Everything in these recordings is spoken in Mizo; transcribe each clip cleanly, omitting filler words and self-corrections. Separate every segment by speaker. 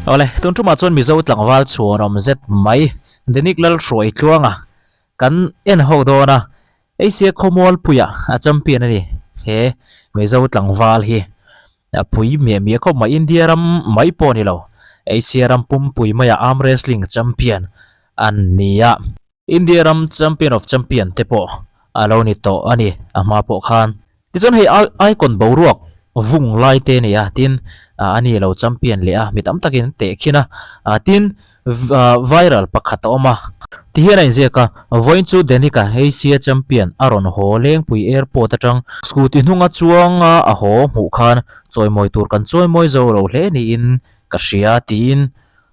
Speaker 1: Awle, tun tumah chuan Mizo tlangval chhuanawm zet mai Denic Lalhruaitluanga kan en ho dawn a, Asia khawmualpuia a champion a ni. He Mizo tlangval hi a pui miah miah khawp mai, India ram mai pawh a ni lo, Asia ram pumpui maia arm wrestling champion a ni a. India ram champion of champion te pawh a lo ni tawh a ni a hma pawh khan. Tichuan hei icon boruak vung lai te a ni a, tin a ni lo champion leh a, mi tam takin an tehkhin a, tin viral pakhat a awm a. Tihian a inziak a, vawiin chu Danica Asia champion a rawn haw Lengpui airport atang scooty hnunga chuanga a haw hmuh khan chawimawi tur kan chawimawi zo lo hle niin ka hria tiin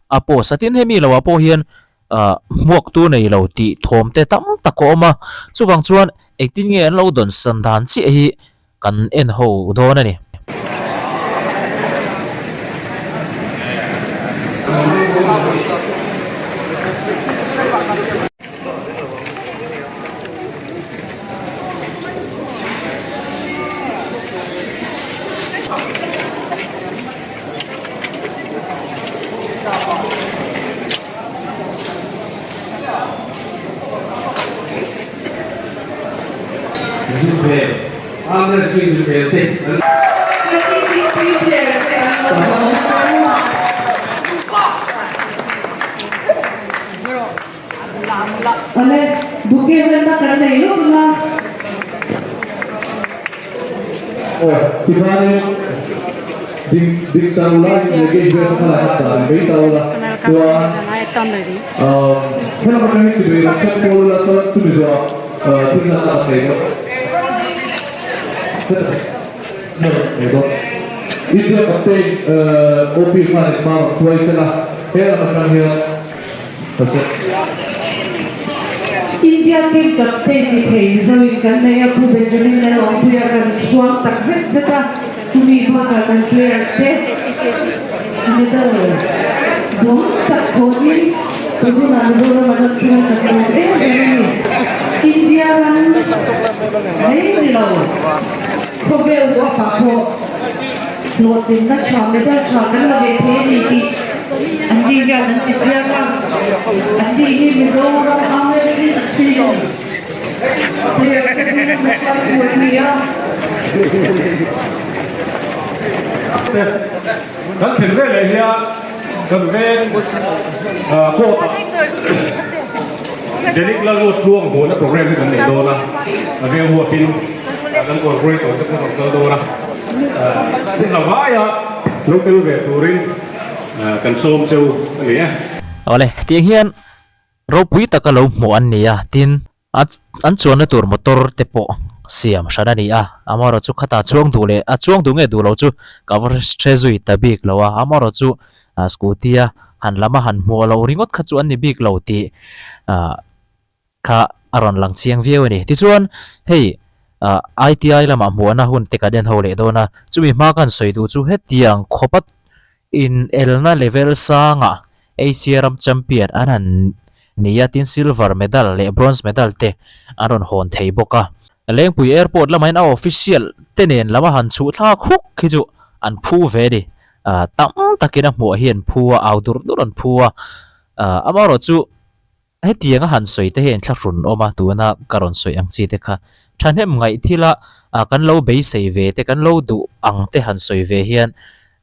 Speaker 1: a post a, tin hemi loah pawh hian ah hmuaktu nei lo tih thawm te tam tak a awm a, chuvang chuan engtin nge an lo dawn san dan chiah hi kan en ho dawn a ni.
Speaker 2: India team captain ni thei Mizoin kan nei a, Pu Benjamin Lalawmpuia kan chhuang tak zet zet a, chumi bakah kan players te medal duang tak khawhin tuzunah Mizoram a ram chhunga kan lawm em em a ni. India ram mai ni lo khawvel huapah pawh hlawhtlinna tha medal tha kan la ve thei a ni tih an ni hian an ti chiang a, an ni hi Mizoram Arm Wrestling Association player te zinga hruaitu an ni a.
Speaker 3: Kan thlen ve leh hian kan veng court ah Denic Lalruattluang hmuhna program hi kan nei dawn a, a veng huapin kan corporator te pawh rawn kal dawn a, hun la vaia lo tel ve turin kan sawm cheu a ni e.
Speaker 1: Awle, tiang hian ropui taka lo hmuh an ni a, tin an chuanna tur motor te pawh siam hran a ni a, amaherawhchu khatah chuang duh leh a chuang duh nge duh lo chu ka va hre zui ta bik lo a, amaherawhchu scooty a han lam a han hmuh loh ringawt kha chu an ni bik lo tih ah kha a rawn lang chiang viau a ni. Tichuan hei ah ITI lamah hmuhna hun te kan en ho leh dawn a, chumi hma kan sawi duh chu hetiang khawpa inelna level sangah Asia ram champion an han ni a, tin silver medal leh bronze medal te an rawn hawn thei bawk a. Lengpui airport lamah hian a official te nen lama han chhuh thlak huk khi chu an phu ve a ni. Ah tam takin a hmuah hi an phu a, au dur dur an phu a. Ah amaherawhchu hetiang a han sawi te hian thlahrun awm a, tuna ka rawn sawi ang chi te kha thahnem ngaih thila ah kan lo beisei ve te, kan lo duh ang te han sawi ve hian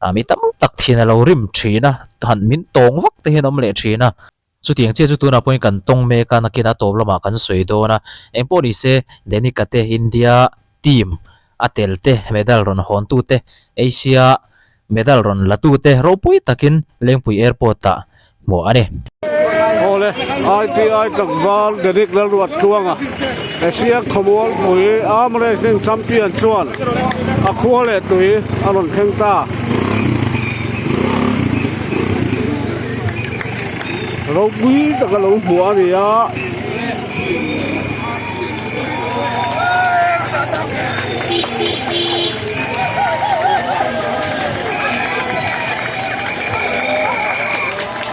Speaker 1: Ah mi tam tak thin a lo rim thin a, han min tawng vak te hian a awm leh thin a. Chutiang chiah chu tunah pawhin kan tawng mek a, nakinah tawp lamah kan sawi dawn a. Eng pawh ni se, Danica te India team a tel te, medal rawn hawn tu te, Asia medal rawn la tu te ropui takin Lengpui Airport ah hmuh a ni.
Speaker 3: Awle, ITI tlangval Derek Lalruattluanga, Asia khawmualpui Arm Wrestling Champion chuan a khua leh tui a rawn thleng ta. Ropui taka lo hmuh a ni a.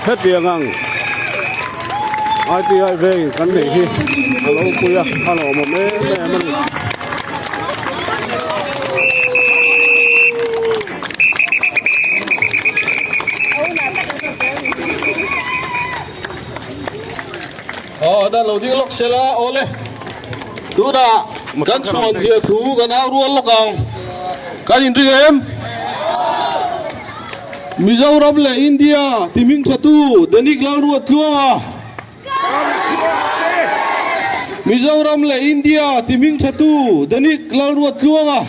Speaker 3: Hetiang ang ITI veng kan neih hi a lo pui a, a lawmawm em em a ni.
Speaker 4: lo ding lawk sela awle tunah kan chhuan zia thu kan au rual lawk ang kan inring em? Mizoram leh India ti hming thatu Denic Lalruattluanga Mizoram leh India ti hming thatu Denic Lalruattluanga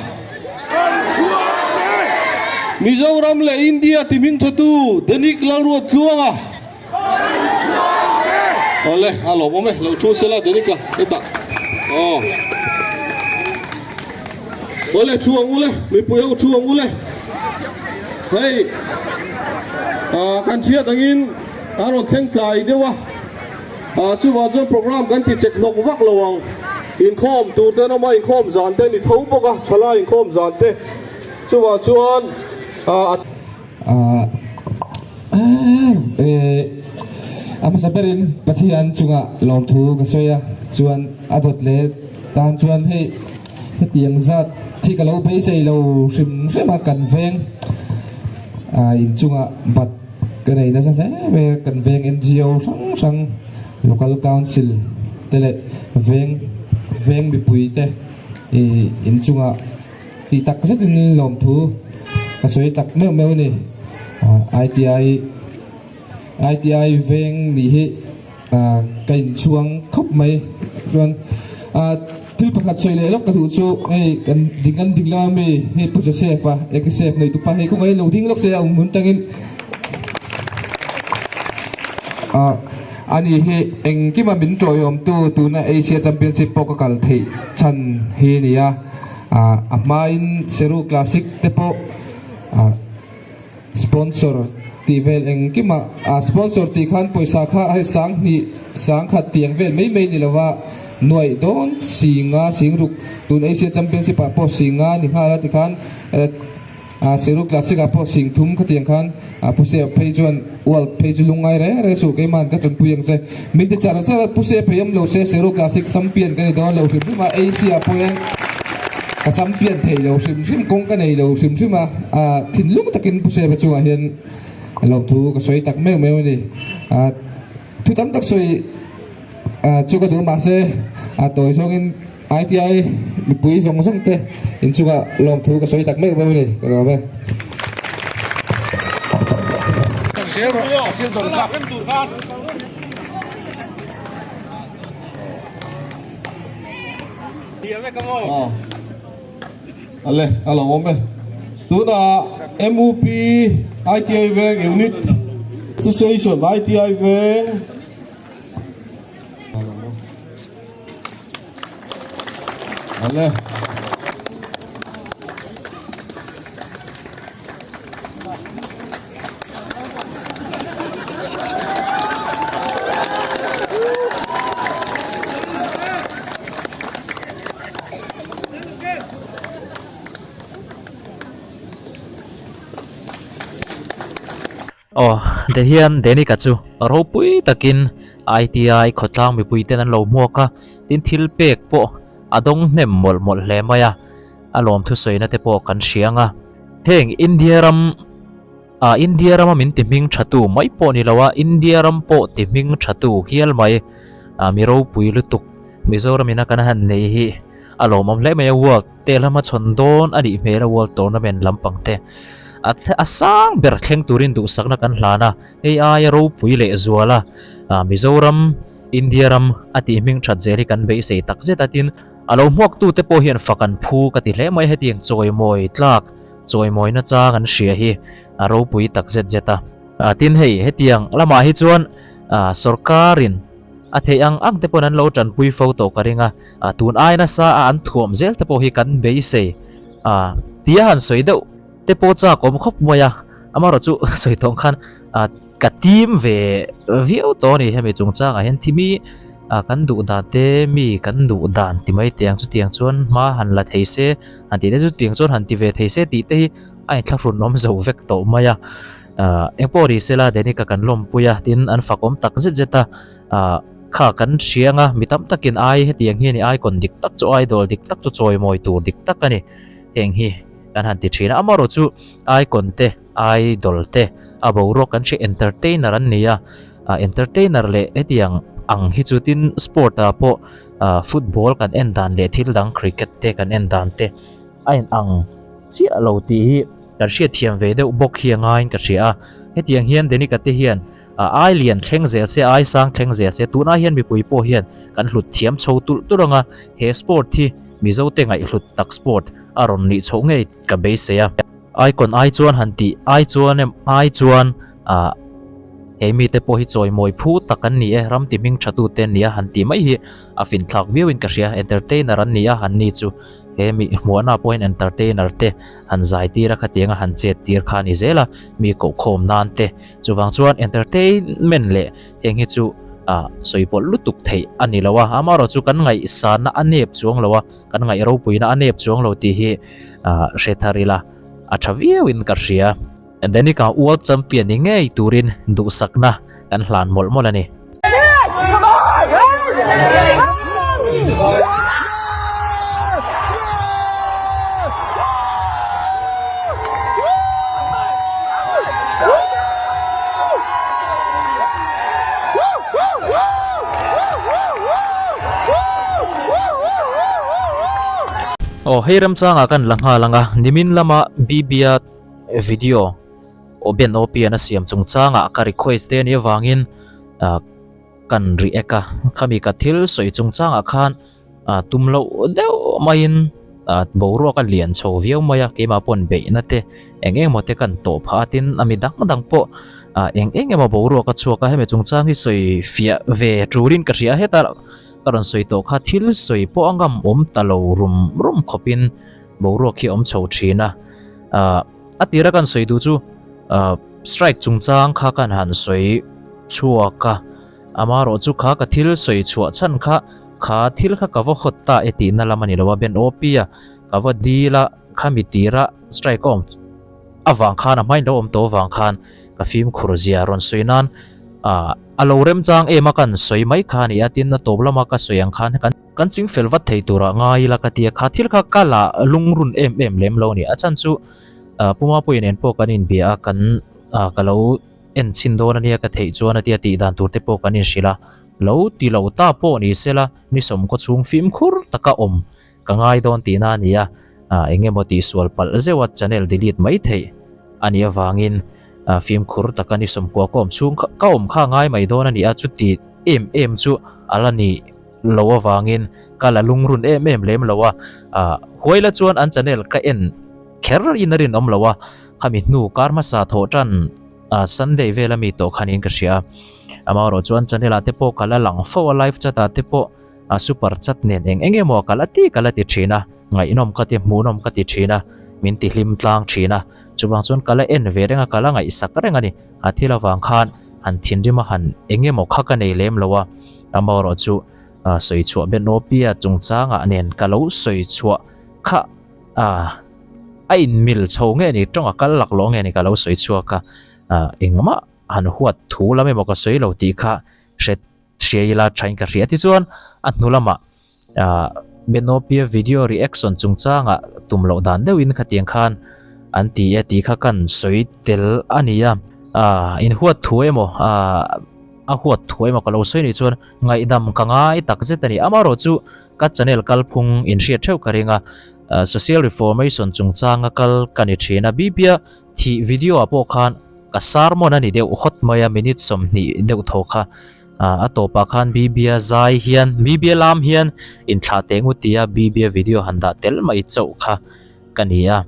Speaker 4: Mizoram leh India ti hming thatu Denic Lalruattluanga Awle a lawmawm e lo thu sela Denic a hetah aw Awle thu ang ule mipui ho thu ang ule hei ah kan hriat angin A rawn thleng tlai deuh a, ah chuvang chuan program kan ti chek hnawk vak lo ang. Inkhawm tur te an awm a, inkhawm zan te a ni tho bawk a, thalai inkhawm zan te. Chuvang chuan ah a.
Speaker 5: Ah eh a hmasa berin Pathian chungah lawmthu ka sawi a, chuan a dawt leh tan chuan hei hetiang zat thi ka lo beisei lo hrim hrim a kan veng ah inchungah bat Ka nei nasa hle mai a, kan veng NGO hrang hrang local council te leh veng veng mipui te ih inchungah tih tak zetin lawmthu ka sawi tak meuh meuh a ni ah ITI ITI veng nih hi. Ah ka inchhuang khawp mai chuan ah thil pakhat sawi leh lawk ka duh chu hei kan ding an ding lama mi hei Pu Joseph a Ekisef nei tupa hei khawngaih lo ding lawk se a awm hun tangin ah ani hi engkima min tawiawm tu tuna Asia Championship pawh ka kal theih chhan hi a ni a ah a hmain Seru Classic te pawh ah. Sponsor tih vel engkimah a sponsor tih khan pawisa kha hei sanghnih sangkhat tih ang vel mai mai ni lova nuaih dawn singa singruk tun Asia Championship ah pawh singa ni nghal a tikhan a Seru Classic ah pawh singthum khatiang khan a Pu Sep phei chuan World phei chu lungngai reng reng suh keimah an ka tanpui ang che min ti char char a Pu Sep phei awm lo se Seru Classic Champion ka ni dawn lo hrim hrim a Asia pawh hian Ka champion thei lo hrim hrim kawng ka nei lo hrim hrim a, ah thinlung takin Pu Seva chungah hian lawmthu ka sawi tak meuh meuh a ni. Ah thu tam tak sawi ah chu ka duh mahse ah tawi zawngin ITI mipui zawng zawng te inchungah lawmthu ka sawi tak meuh meuh a ni ka lawm e.
Speaker 4: Ale a lo awm e. Tunah MUP ITI Veng Unit Association ITI Veng Ale.
Speaker 1: Aw ti hian Denika chu ropui takin ITI khawtlang mipui ten an lo hmuak a, tin thil pek pawh a dawng hnem mawlh mawlh hle mai a, a lawm thusawina te pawh kan hria ang a. Heng India ram ah India rama min ti hming tha tu mai pawh ni lo a, India ram pawh ti hming tha tu hial mai ah mi ropui lutuk Mizoram ina kan han nei hi a lawmawm hle mai a, World te lama chhawn dawn a nih hmel a World Tournament lampang te a a sang ber thleng turin duhsakna kan hlan a, hei aia ropui leh zual a ah Mizoram India ram a tih hming that zel hi kan beisei tak zet a tin A lo hmuaktute pawh hian fak an phu ka ti hle mai hetiang chawimawi tlak chawimawi nachang an hria hi a ropui tak zet zet a. Tin hei hetiang lamah hi chuan sorkarin a theih ang ang te pawhin an lo tanpui fo tawh ka ring a, tun ai nasa a an thuam zel te pawh hi kan beisei tia han sawi deuh te pawh chak awm khawp mai a, amaherawhchu chu sawi tawng khan Ka tim ve viau tawh a ni hemi chungchangah hian thi mi ah kan duh dan te mi kan duh dan ti mai teh ang chutiang chuan hma han la thei se han tih te chu chutiang chuan han ti ve thei se tih te hi a inthlahrun awm zo vek tawh mai a ah engpawh ni sela Denika kan lawmpui a tin an fakawm tak zet zet a ah kha kan hria anga mi tam takin ai hetiang hi a ni icon dik tak chu idol dik tak chu chawimawi tur dik tak a ni heng hi kan han ti thin a amaherawhchu icon te. Idol te a boruak kan hria entertainer an ni a, ah entertainer leh hetiang ang hi chu tin sport ah pawh ah football kan en dan leh thil dang cricket te kan en dan te a in ang chiah lo tih hi kan hriatthiam ve deuh bawk hi a ngaiin ka hria a. Hetiang hian Danica te hian ah ai lian thleng zel se ai sang thleng zel se tunah hian mipui pawh hian kan hlut thiam chho tulh tulh ang a, he sport hi Mizo te ngaihhlut tak sport a rawn nih chhoh ngei ka beisei a. Icon ai chuan han tih ai chuan em ai chuan ah he mite pawh hi chawimawi phu tak an ni e, ram ti hming tha tute an ni a han tih mai hi a finthlak viau in ka hria, entertainer an ni a han ni chu he mi hmuahna pawh hian entertainer te han zai tir a khatiang a han chet tir kha a ni zel a, mi kohkhawm nan te chuvang chuan entertainment leh heng hi chu ah sawi pawlh lutuk theih a ni lo a, amaherawhchu chu kan ngaihsanna a nep chuang lo a. Kan ngaih ropuina a nep chuang lo tih hi hre thar ila a tha viauin ka hria. Danica World Champion ni ngei turin duhsakna kan hlan mawlh mawlh a ni. Aw hei remchangah kan la nghal ang a, nimin lama BB-a video Oben OP-an a siam chungchangah ka request te a nih avangin kan react a, khami ka thil sawi chungchangah khan Ah tum loh deuh maiin ah boruak a lian chho viau mai a, keimah paw'n beihna te eng eng emaw te kan tawh phah a tin a mi dang dang pawh ah eng eng emaw boruak a chhuak a, hemi chungchang hi sawi fiah ve tulin ka hria a, heta ka rawn sawi tawh kha thil sawi pawh a ngam awm ta lo rum rum khawpin boruak hi a awm chho thin a, ah a tira kan sawi duh chu ah strike chungchang kha kan han sawi chhuak a. Amaherawh chu kha ka thil sawi chhuah chhan kha, kha thil kha ka va hawt ta e tihna lam a ni lo a, Ben OP-a ka va dil a, khami tira strike a awm avang khan a hmain lo awm tawh avang khan ka fimkhur zia rawn sawi nan ah a lo remchang em a kan sawi mai kha a ni a, tin a tawp lama ka sawi ang khan kan kan ching fel vat thei turah ngai ila ka ti a, kha thil kha ka la lungrun em em lem lo a ni, a chhan chu ah Puma Puia nen pawh kan inbia a, kan ah ka lo. En chhin dawn a nia ka theih chuan a tia tih dan tur te pawh kan inhrilh a, lo ti lo ta pawh ni sela ni sawmkaw chhung fimkhur taka awm ka ngai dawn tihna a ni a, eng emaw tihsual palh zeuh a channel delete mai theih a nih avangin fimkhur taka ni sawmkua ka awm chhung ka awm kha ngai mai dawn a ni a, chuti em em chu a la ni lo avangin ka la lungrun em em lem lo a, huai la chuan an channel ka en kher in a rinawm lo a. Khami hnu kar hmasa thawh tan Sunday vel ami tawh khan in ka hria a, amaherawh chuan channel ah te pawh ka la lang fo a, live chat ah te pawh super chat nen eng eng emaw ka la ti ka la ti thin a, ngaihnawm ka ti hmuhnawm ka ti thin a, min ti hlim tlang thin a, chuvang chuan ka la en ve reng a, ka la ngaihsak reng a ni, a thil avang khan han thinrim a han eng emaw kha ka nei lem lo a, amaherawh chu sawi chhuah Benopia chungchangah nen ka lo sawi chhuah kha a. A inmil chho nge ni tawng a kal lak lawng nge ni ka lo sawi chhuak a, ah engmah han huat thu lam emaw ka sawi lo tih kha hre hria ila thain ka hria tichuan a hnu lamah ah Benopia video reaction chungchangah tum loh dan deuhin khatiang khan an ti e tih kha kan sawi tel a ni a, ah inhuat thu emaw ah a huat thu emaw ka lo sawi nih chuan ngaihdam ka ngai tak zet a ni amaherawh chu ka channel kalphung inhriat theuh ka ring a. Social Reformation chungchanga kal ka ni thin a, Bibia thih video ah pawh khan ka sermon a ni deuh hawt mai a, minute 20 deuh thaw kha a tawpah khan Bibia zai hian, Bibia lam hian inthlah teh ngut tia Bibia video han dah tel mai chauh kha ka ni a,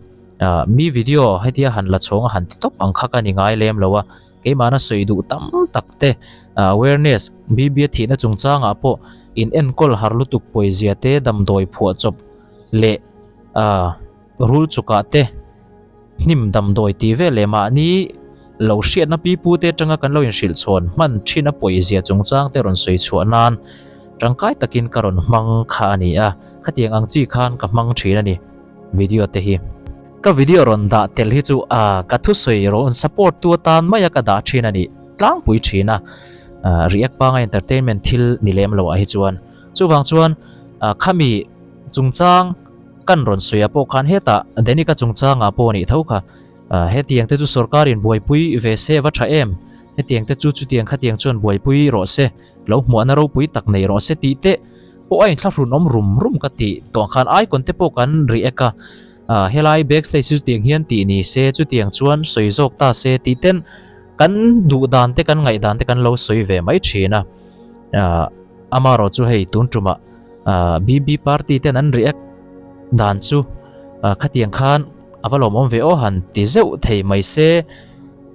Speaker 1: mi video hetia han la chhawng a han ti tawp ang kha ka ni ngai lem lo a, keimahna sawi duh tam tak te awareness Bibia thihna chungchangah pawh in enkawl har lutuk pawizia te damdawi phuah chawp leh ah rul chukah te hnim damdawi tih vel leh mahni lo hriatna pipu te atanga kan lo inhrilh chhawn hman thin a pawizia chungchang te rawn sawi chhuah nan tangkai takin ka rawn hmang kha a ni a, khatiang ang chi khan ka hmang thin a ni video te hi. Ka video rawn dah tel hi chu ah ka thusawi rawn support tu atan mai a ka dah thin a ni tlangpui thin a, ah react panga entertainment thil ni lem loh ah hi chuan chuvang chuan ah khami Chungchang kan rawn sawi ah pawh khan hetah Danica chungchangah pawh a nih tho kha. Hetiang te chu sorkarin buaipui ve se va tha em? Hetiang te chu chutiang khatiang chuan buaipui rawh se, lo hmuahna ropui tak nei rawh se tih te pawh a inthlahrun awm rum rum ka tih tawh ang khan icon te pawh kan react a, ah helai backstage chu chutiang hian tih ni se chutiang chuan sawi zawk ta se tih ten kan duh dan te kan ngaih dan te kan lo sawi ve mai thin a, ah amaherawh chu hei tun tumah ah BB party ten an react dan chu ah khatiang khan a va lawmawm ve aw han ti zeuh thei mai se.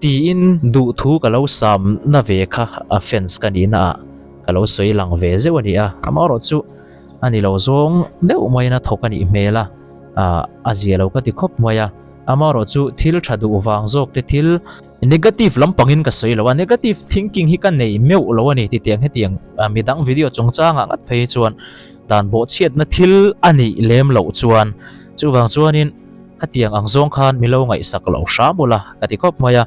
Speaker 1: Tiin duhthu ka lo sam na ve kha a fans ka nihna ah ka lo sawi lang ve zeuh a ni a, amaherawh chu a ni lo zawng deuh maiin a thawk a nih hmel a, ah a zia lo ka ti khawp mai a, amaherawh chu thil tha duh vang zawk te thil negative lampangin ka sawi lo a, negative thinking hi ka nei meuh lo a ni titiang hetiang midang video chungchangah ngat phei hi chuan dan bawhchhiatna thil a nih lem loh chuan chuvang chuanin. Khatiang ang zawng khan mi lo ngaihsak loh hram ula ka ti khawp mai a,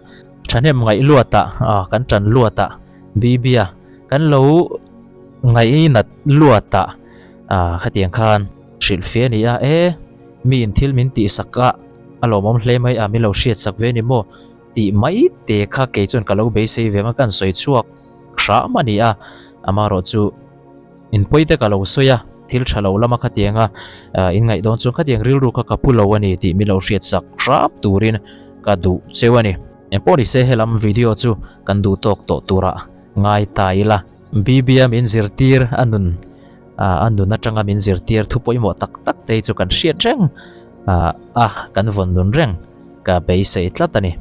Speaker 1: thahnem ngaih luatah kan tan luatah Bibia kan lo ngaihnat luatah khatiang khan hrilh fe a ni a, e miin thil min tihsak a a lawmawm hle mai a min lo hriatsak ve ni maw tih mai te kha kei chuan ka lo beisei ve ang a ka han sawi chhuak hram a ni a, amaherawh chu. Inpawi te ka lo sawi a, thil tha lo lama khatianga in ngaih dawn chuan khatiang rilru kha ka pu lo a ni tih min lo hriatsak hrap turin ka duh cheu a ni. Engpawh ni se helam video chu kan duh tawk tawh turah ngai ta ila. BB-a min zirtir a nun a nun atanga min zirtir thu pawimawh tak tak te hi chu kan hriat reng a, kan vawn nun reng ka beisei tlat a ni.